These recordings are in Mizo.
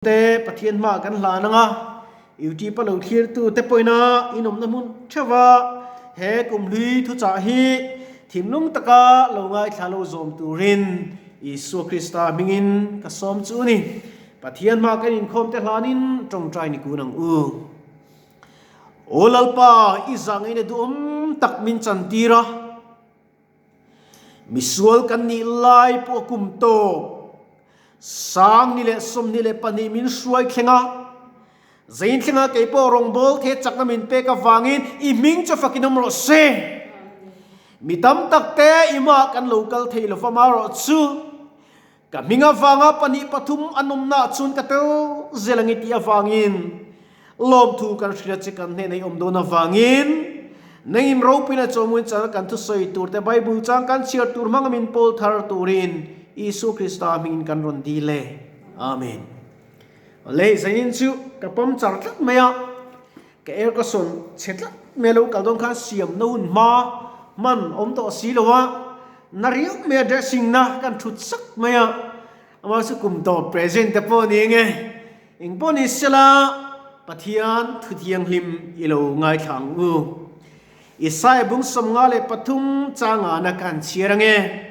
Te Pathian hmaah kan hlan ang a, YouTube a lo thlirtu te pawhin a inawmna hmun theuh a, he kumhlui thuchah hi thinlung taka lo ngaithla lo zawm turin Isua Krista hmingin ka sawm chu a ni. Pathian hmaah kan inkhawm te hlanin tawngtai ni kun ang u. Aw Lalpa, i zahngei na duhawm tak min chantir a. Misual kan nih lai pawh kum tawp 2022 min hruai thleng a, zain thlenga kei pawh rawngbâwl the chakna min pek avangin i hming chu fakin awm rawh se. Mi tam tak te i hmaah kan lo kal thei lo va marawh chu ka hming avanga pahnih pathum an awmnaah chuan ka tel zel ang i tih avangin Lawmthu kan hria che kan hnenah i awm dawn avangin nangin ropuina chawhmuin chana kan thusawi tur te Bible chang kan chhiar tur hmanga min pawl thar turin Isua Krista hmingin kan rawn dil e. Amen. Lei zanin chu ka pawm char tlat mai a, ka air ka sawn chhe tlat mai a lo kal dawn khan siam na hun hma hman awm tawh si lo a, na riau mai a dressing na kan thut sak mai a, amah chu kum tawp present te pawh ni nge. Eng pawh ni sela, Pathian thu thianghlim i lo ngaithla ang u. Isaiah bung 53 changana kan chhiar ange.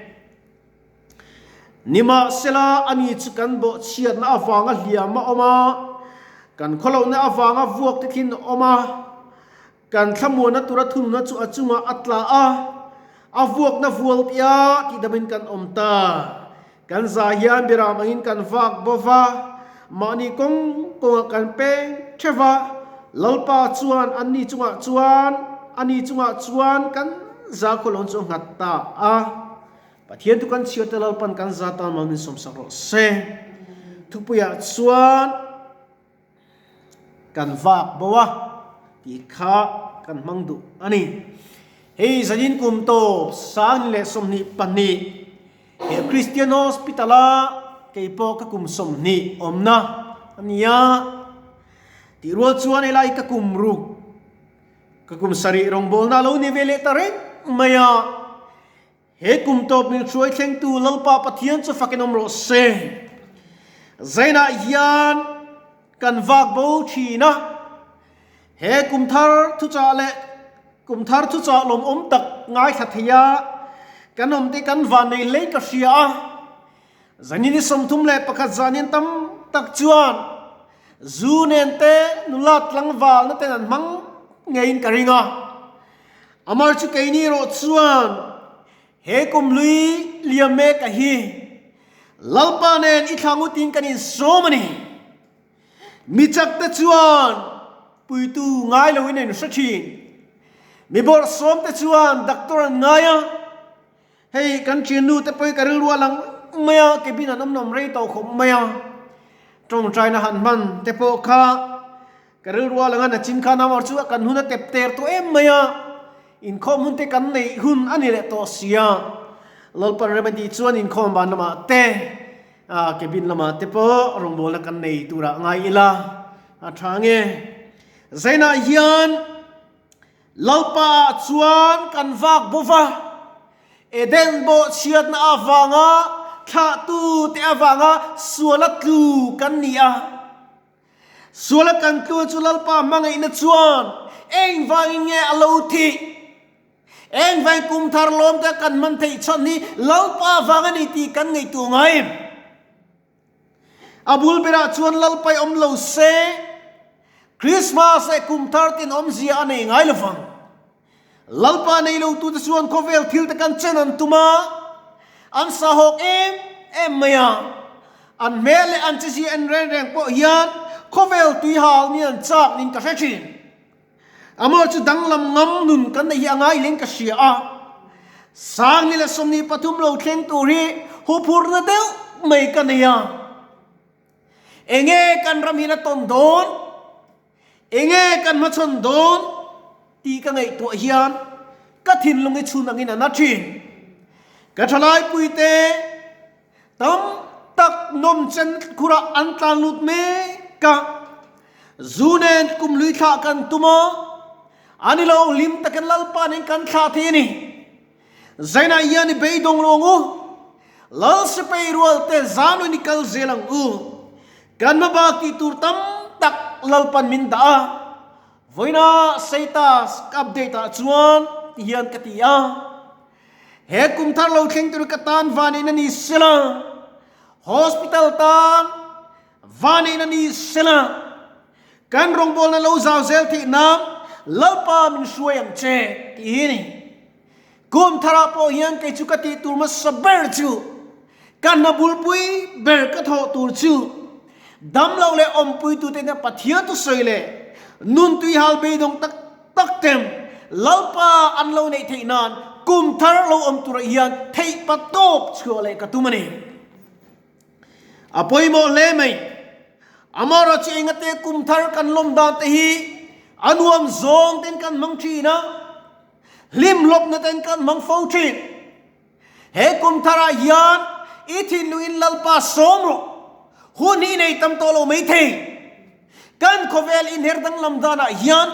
Nimahsela, ani chu kan bawhchhiatna avanga hliam a awm a, kan khawlohna avanga vuak te thin a awm a, kan thlamuanna tura thununa chu a chungah a tla a, a vuakna vual tia tihdamin kan awm ta. Kan za hian biram angin kan vak bo va, mahni kawng kawngah kan peng theuh va, Lalpa chuan anni chungah chuan ani chungah chuan kan za khawlawn chu a nghat ta a. Pathian thu kan chhiar te Lalpan kan za tan mal min sawmsak rawh se. Thupuiah chuan kan vak bo a tih kha kan hmang duh a ni. Hei zanin kum tawp 2022 He Christian Hospital a kei pawh ka kum 20 awmna a ni a, tih rual chuan helai ka kum ruk, ka kum 7 rawngbawlna a lo ni ve leh ta reng mai a. He kum tawp min hruai thlengtu Lalpa Pathian chu fakin awm rawh se. Zainah hian kan vak bo thin a, he kum thar thuchah leh Kum thar chu chawh lawmawm tak ngaithla thei a, kan awm te kan van nei hlei ka hria a. Zanin i 31 zanin tam tak chuan zu nen te nula tlangvalna ten an hmang ngeiin ka ring a. Amar chu keini erawh chuan he kum hlui liam mek a hi Lalpa nen i thla ngutin kan insawm a ni. Mi chak te chuan puitu ngai loin an hre thin. Mi bawrhsawm te chuan doctor an ngai a, hei kan thiannu te pawh hi ka rilru a lang mai a, cabin an awm nawm rei tawh khawp mai a, tawngtaina han hman te pawh kha ka rilru a lang a, nachin khan amah chu kan hun a tep ter tawh em mai a, inkhawm hun te kan neih hun a ni leh tawh sia, Lalpan remedy chuan inkhawm van lamah te. A cabin lamah te pawh rawngbawlna kan nei turah ngai ila a tha nge. Zainah hian Lalpa ah chuan kan vak bo va, Eden bawhchhiatna avanga thlahtu te avanga suala tlu kan ni a. Suala kan tlu chu Lalpa hmangaihna chuan engvangin nge a lo thih? Engvai kum thar lawm te kan hman theih chhan hi Lalpa vang a ni tih kan ngaihtuah ngai em? A bul berah chuan Lalpa i awm lo se, Christmas leh kum thar tin awmzia a nei ngai lo vang. Lalpa nei lo tute chuan khawvel thil te kan chen an tum a, an sahawk em em mai a. An hmel leh an chizia en reng reng pawh hian khawvel tuihal ni an chak niin ka hre thin. Amah chu danglam ngam nun kan neih hi a ngai leng ka hria a, 2023 lo thleng tur hi huphurna deuh mai ka nei a. Enge kan ram hian a tawn dawn, enge kan hmachhawn dawn tih ka ngaihtuah hian ka thinlung hi chhun angin a na thin. Ka thalaipui te Tam tak nawmchen khurah an tlan lut mek a, zu nen kum lui thlah kan tum a, a ni lo hlim takin Lalpa nen kan thlah thei a ni. Zainah hian i beidawng lo ang u, Lal Sipei rual te zan in i kal zel ang u. Kan hmabak tih tur tam tak Lalpan min dah a, vawiina status ka update ah chuan ti hian ka ti a, he kum thar lo thleng tur ka tan vaneihna ni sela, hospital tan vaneihna ni sela, kan rawngbawlna lo zau zel theih nan Lalpa min hruai ang che tih hi a ni. Kum tharah pawh hian kei chu ka tih tur hmasa ber chu ka hna bulpui ber ka thawh tur chu damlo leh awmpuitute nen Pathian thusawi leh nun tuihal beidawng tak tak ten Lalpa an lo neih theih nan kum thar lo awm turah hian theih patawp chhuah leh ka tum a ni. A pawimawh hle mai. Amaherawhchu chu engate kum thar kan lawm dan te hi a nuam zawng ten kan hmang thin a. Hlimhlawpna ten kan hmang fo thin. He kum tharah hian i thinlungin Lalpa sawm rawh. Hun hi nei tam tawh lo mai thei. Kan khawvel inher danglam danah hian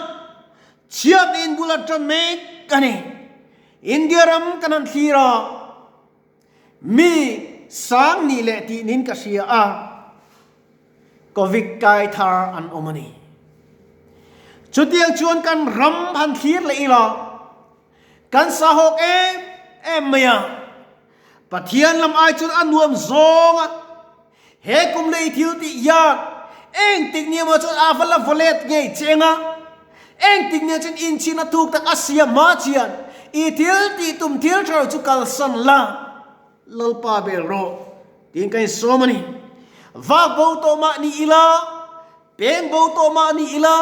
chhiatna in bul a tan mek a ni. India ram kan han thlir a, mi sang nih leh tih nin ka hria a. Covid kai thar an awm a ni. Chutiang chuan kan ram han thlir leh ila, kan sahawk em em mai a. Pathian lam ai chuan a nuam zawng a, he kum lei thil tih hian engtik ni emaw chuan a va la vawlet ngei cheng a, engtik ni chuan inchhirna thuk tak a siam hma chian i thil tih tum thil tha lo chu kalsan la. Lalpa bel rawh tiin ka insawm a ni. Vak bo tawh mah ni ila, peng bo tawh mah ni ila,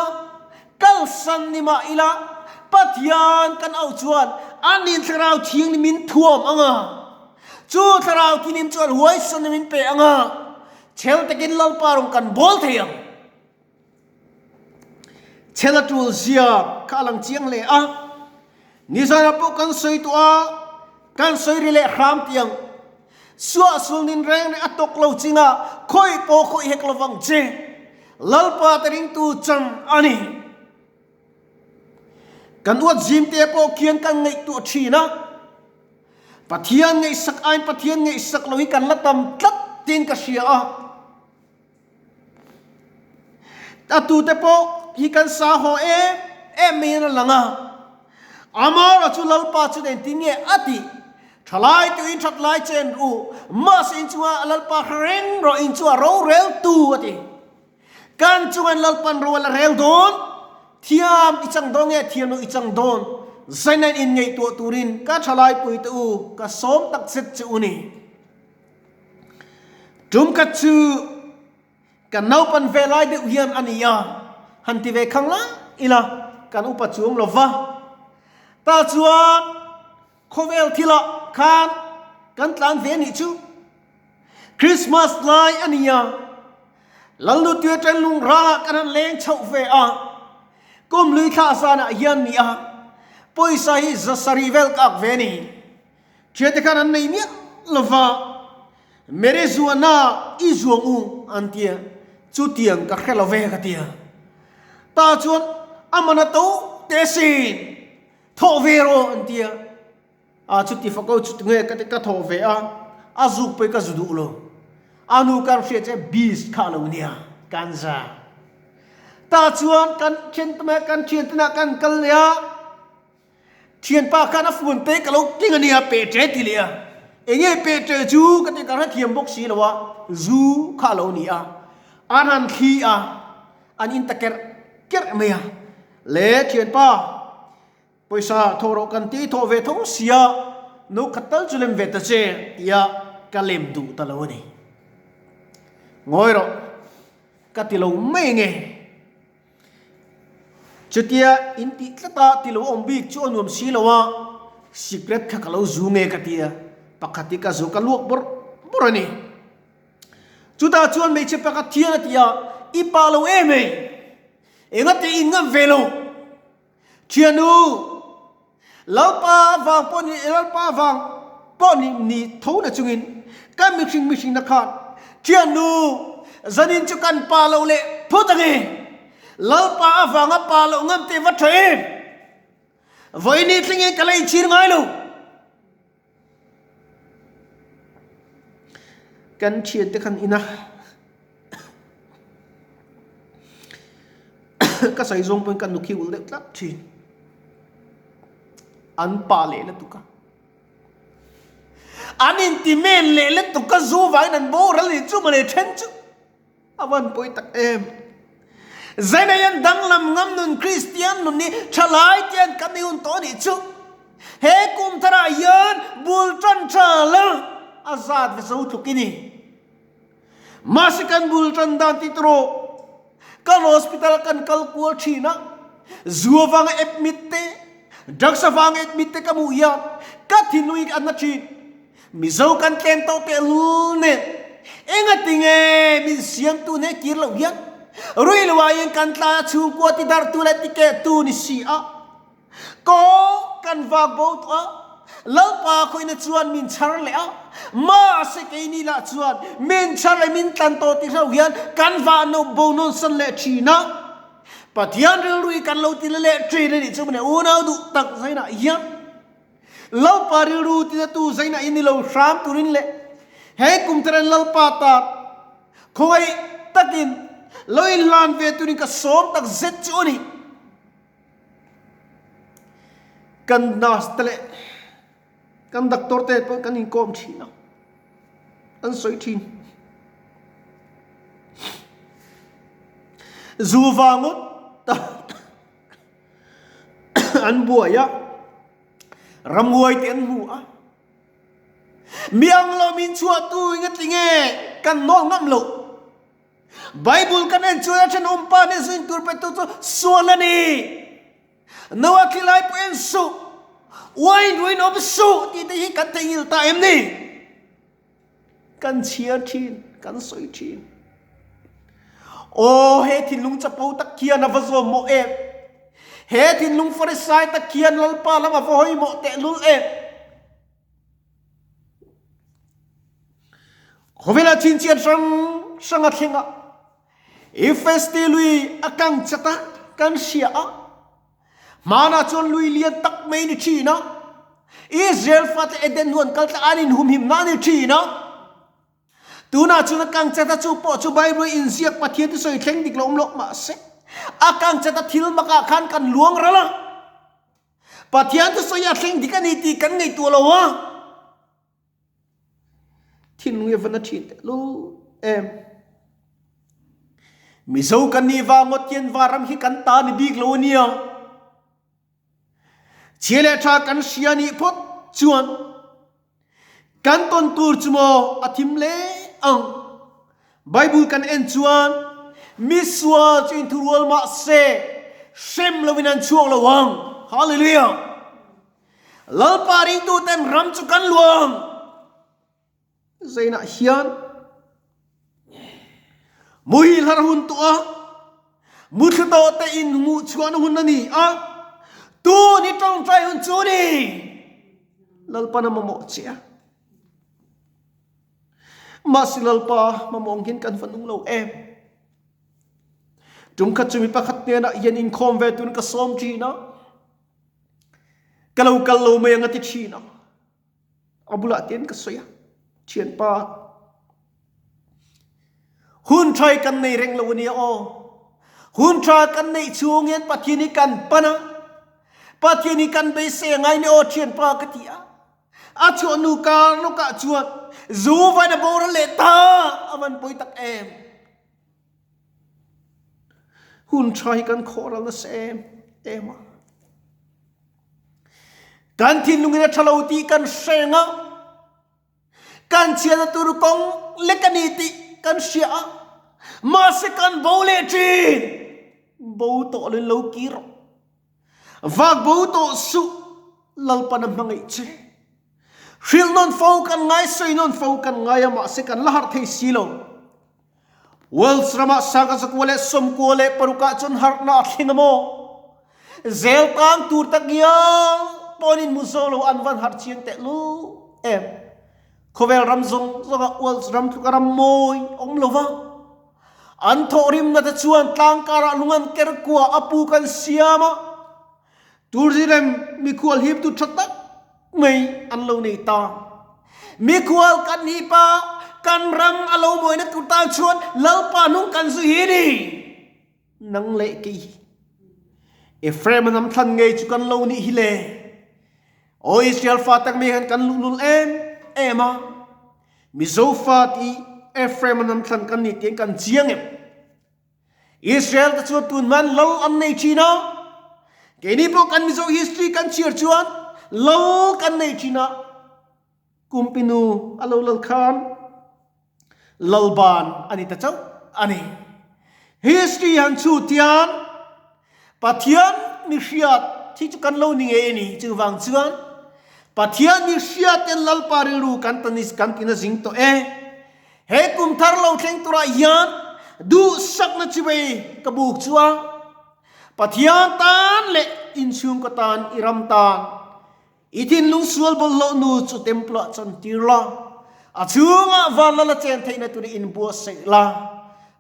kalsan ni mah ila, Pathian kan auh chuan anin Thlarau Thianghlim min thuam ang a, chu Thlarau Thianghlim chuan huaisanna min pe ang a, chhel takin Lalpa rawn kan bawl thei ang. Chhel a tul zia kha a lang chiang hle a, nizanah pawh kan sawi tawh a, kan sawi ri leh hram tih ang. Suahsul nin reng reng a tawk lo chingah khawih pawh khawih hek lovang che, Lalpa te ringtu chan a ni. Kan uat zim te pawh khian kan ngaihtuah thin a, Pathian ngaihsak aiin Pathian ngaihsak lo hi kan la tam tlat tiin ka hria a. A tute pawh hi kan sa haw em em maiin a lang a. Amara chu Lalpa chu engtin nge a tih? Thalai tuin that lai chen u, mahse in chunga Lalpa hre reng rawh, in chunga rorel tu a ti. Kan chungain Lalpan ro a la rel dawn, thiam i chang dawn nge thiam lo i chang dawn? Zainain in ngaihtuah turin ka thalai puite u, ka sawm tak zet che u ni. Tum khat chu kan naupan ve lai deuh hian a ni a, han ti ve khang lai ila kan upa chuang lo va. Tah chuan khawvel thilah khan kan tlan ve nih chu. Christmas lai a ni a, Lalnutui atang lungrangah kan han leng chhoh ve a, kum lui thlah zanah hian ni a, pawisa hi zasarih vel ka ak ve a ni. Thiante khan an nei miah lo va, Mere zuahna i zuang u an tia, chutiang ka hre lo ve ka tia. Tah chuan a man a to teh sin, thawh ve rawh an tia. A chuti fako chu tunge ka ti ka thawh ve a, a zuk pawh i ka zu duh lo. A nu kan hriat che beast kha a lo nia, kan za. Tah chuan kan thiante kan thiantenah kan kal leh a. Thianpa khan a phone te ka lo keng a nia pe ṭe ti leh a, enge pe ṭe chu ka ti ka hrethiam bawk si lo a, zu kha a lo ni a, an han thli a, an in ta kerh kerh mai a, le thianpa pawisa thawh rawh kan ti thawh ve tho sia, no khat tal chu lem ve ta che tia ka lem duh ta lo a ni. Ngawi rawh ka ti lo mai nge. Chutia in tih tlat a, ti lo awm bik chu a nuam si lo a, sikret kha ka lo zu nge ka ti a, pakhat hi ka zu ka luak bawrh bawrh a ni. Chutah chuan hmeichhe pakhat thian a ti a, I pa lo em ei, engate in ngam ve lo. Thianu, Lalpa vang pawh ni, Lalpa vang pawh ni ni tho na chungin kan mihring mihring na khan Thianu, zanin chu kan pa lo leh phut ange. Lalpa avanga pa loh ngam te va tha em? Vawiini thlengin ka la inchhir ngai lo. Kan thiante khan ina. Ka sawi zawng pawhin ka nukhi ulh deuh tlat thin. An pa leh lutuk a. An inti men leh lutuk a zu vangin an boral ni chu mawle then chu a van pawi tak em. Zainei an danglam ngam nun Kristian nun hi thalai te an kan hun tawh anih chu. He kum tharah hian bul tan tha la a zat ve zo tluk i ni. Mahse kan bul tan dan tih tawh kan hospital kan kal kual thin a, zu avanga admit te, drugs avanga admit te ka hmuh hian ka thinlung hi a na thin. Mizo kan tlem tawh tehlul nen engatinge min siamtu nen kir loh hian ruihloh ah hian kan tlai a chhungkua ti darhtu leh ti kehtu ni si a. Kaw kan vak bo tawh a, Lalpa khawihna chuan min chhar leh a, mahse keini lah chuan min chhar leh min tlan tawh tih hreuh hian kan vah no bo nawn san leh thin a. Pathian rilru hi kan lo ti la leh thin a nih chu mawni unau duh tak zainah hian Lalpa rilru tina tu zainah hi ni lo hram turin leh he kum thar Lalpa tan khawngaih takin lo inhlan ve turin ka sawm tak zet chu a ni. Kan nurse te leh kan doctor te pawh kan inkawm thin a, an sawi thin. Zu vangawt an buai a, ramhuai te an hmu a, mi ang lo min chhuah tu eng a tling e kan nawl ngam loh. Bible kan en chuan a thenawm pa nih zuin tur petu chu sual a ni. Noah thli lai pawh en suh, uain ruin awm suh tih te hi kan theihnghilh ta em ni? Kan chhiar thin, kan sawi thin. Aw, he thinlung chapo tak khian a va zawm mawh em? He thinlung Farisai tak khian Lalpa lam a va hawi mawh tehlul em? Khawvela chhinchhiat hrang hrang a thleng a, Efesti lui a kang chat a, kan hria a. Hmanah chuan lui lian tak mai ni thin a, Israel fate Eden huan kal tla an inhumhim na ni thin a. Tunah chuan a kang chat a, chu pawh chu Bible inziak Pathian te sawi thleng dik lo awm loh mahse, a kang chat a thil makah khan kan luang ral a. Pathian thusawi a thleng dik a ni tih kan ngaihtuah lo a, thinlung hi a va na thin teh lul em. Mizo kan nih vang ngawt hian varam hi kan ta ni bik lo a nia. Chhia leh tha kan hria nih phawt chuan Kan tawn tur chu maw a thim hle ang. Bible kan en chuan misual chu inthurual mah se hrem loin an chhuak lo ang. Hallelujah! Lalpa ringtuten ram chu kan luang. Zeinah hian muhil har hun tawh a, muthlu tawh te in hmuh chhuahna hun a ni a, tun hi tawngtai hun chu a ni. Lalpan a mamawh che a. Mahse Lalpa mamawh ang hian kan va nung lo em. Tum khat chu mi pakhat hnenah hian inkhawm ve turin ka sawm thin a, ka lo kal lo mai ang a ti thin a. A bulah ten ka sawi a, thianpa, hun tha hi kan nei reng lo a nia aw. Hun tha kan neih chhung hian Pathian hi kan pan a, Pathian hi kan beisei a ngai ni aw thianpa ka ti a. A chhuah nu kar lawkah chuan zu vain a boral leh ta a van pawi tak em. Hun tha hi kan khawh ral nasa em em a. Kan thinlungin a tha lo tih kan hreng a, kan chhiatna tur kawng lek a ni tih kan hria a, mahse kan bo leh thin. Bo tawh lo in lo kir rawh. Vak bo tawh suh, Lalpan a hmangaih che. Hrilh nawn fo kan ngai, sawi nawn fo kan ngai a, mahse kan la harh thei si lo. Wales ramah sangha 196 ah chuan harhna a thleng a maw? Zel tang tur tak ngial pawn in hmu zo lo an van harh chiang teh lu em. Khawvel ram zawng zawngah Wales ram tluk a ram mawi awm lo va. An thawhrimna te chuan tlang karah lung an ker kua a puk an siam a. Turzirem mikhual hiptu tha tak mai an lo nei ta. Mikhual kan hip a, kan ram a lo mawina tur tan chuan Lalpa hnung kan zu hi ni. Nang leh kei hi. Ephraim hnam thlan ngei chu kan lo nih hi le. Aw Israel fa tak mi han kan luhlul em em a. Mizo fa ti Ephraim hnam thlan kan ni tiin kan chiang em. Israel te chuan tun hman lal an nei thin a. Keini pawh kan Mizo history kan chhiar chuan lal kan nei thin a. Kumpinu a lo lal khan lalban a ni ta chauh a ni. History han chhut hian Pathian mi hriat hi chu kan lo ni ngei a ni. Chuvang chuan Pathian mi hriat ten Lalpa rilru kan ta ni kan ti na zing tawh e. He kum thar lo thleng turah hian duhsakna chivei ka buk chu a. Pathian tan leh inchhungkaw tan i ram tan I thinlung sual bawlhhlawh nu chu temple ah chantir la, a chhungah vanlal a chen theihna tur i inbuatsaih la,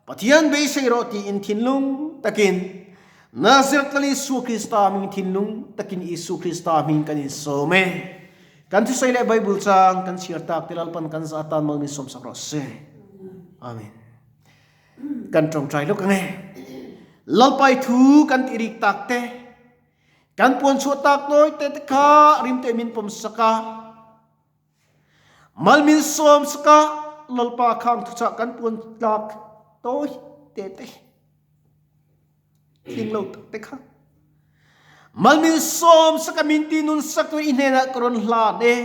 Pathian beisei rawh tiin thinlung takin Nazareth Lal Isua Krista hming thinlung takin Isu Krista hming kan insawm e. Kan thusawi leh Bible chang kan chhiar tak te Lalpan kan zah atan mal min sawmsak rawh se. Amen. Kan tawngtai lawk ang e. Lalpa i thu kan tih rik tak te. Kan puan chhuah tak nawi te te kha rimte min pawm sak a, mal min sawm sak a, Lalpa khang thuchah kan puan tlak tawi te te tling lo tak te kha mal min sawm sak a, min ti nun sak i hnenah ka rawn hlan e.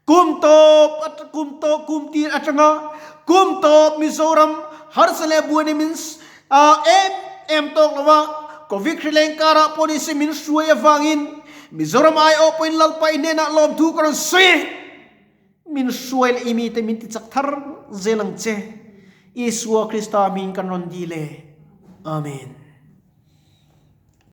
Kum tawp kum tawp kum tir atanga kum tawp Mizoram harsa leh buaina min em em tawk lo a, Covid hri leng karah police min hruai avangin Mizoram aiawh pawhin Lalpa i hnenah lawmthu ka rawn sawi e. Min hruai leh i mite min tichak thar zel ang che. Isua Krista hming kan rawn dil e. Amen.